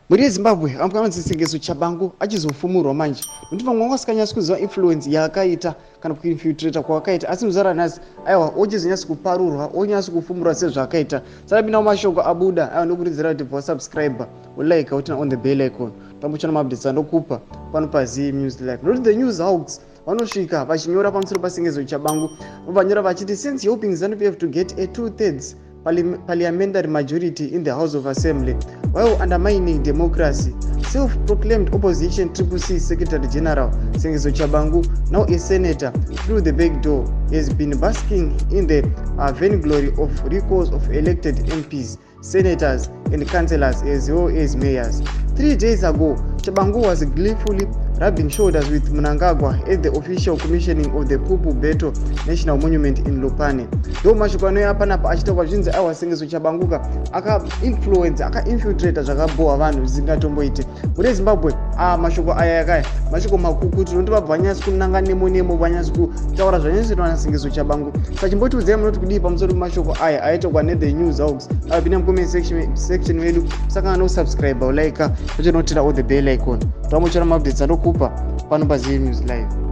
Mhuri yeZimbabwe, amukanonzi Sengezo Tshabangu achizofumurwa manje, nokuti vamwe vanga vasikanyatsi kuziva influence yaakaita kana kuinfiltrata kwaakaita, asi muzara nhasi aiwa ochizonyatsi kuparurwa, onyatsi kufumurwa sezvaakaita. Saka pinda mumashoko abuda, aiwa ndokurudzira kuti bva wasubscribe, ulike, uturn on the bell icon, tambochana maupdates andokupa pano paZim News Live. Nokuti the News Hawks vanosvika vachinyora pamusoro paSengezo Tshabangu, vanyora vachiti, "Since helping ZANU-PF to get a two-thirds parliamentary majority in the House of Assembly while undermining democracy, self-proclaimed opposition Triple C Secretary General Sengezo Tshabangu, now a senator through the back door, has been basking in the vainglory of recalls of elected MPs, senators and councillors, as well as mayors. 3 days ago, Tshabangu was gleefully rubbing shoulders with Mnangagwa at the official commissioning of the Pupu Battle National Monument in Lupane." Ndo mashoko anoya panapa achitaurwa zvinzi aiwa Sengezo Tshabanguka akainfluence, akainfiltrata zvakabhohwa vanhu zvisingatomboite. Mhuri yeZimbabwe, mashoko aya yakaya mashoko makukutu, nokuti vabva vanyatsi kunanga nemo nemo, vanyatsi kutaura zvanyatsoitwa naSengezo Tshabangu. Saka chimbotiudzai munoti kudii pamusoro pemashoko aya aitaurwa nethe News Hawks. Apinda mucomment section medu, saka nosubscribe, ulike, uchiturn on the bell icon, tamuchora maupdates andokupa pano paZim News Live.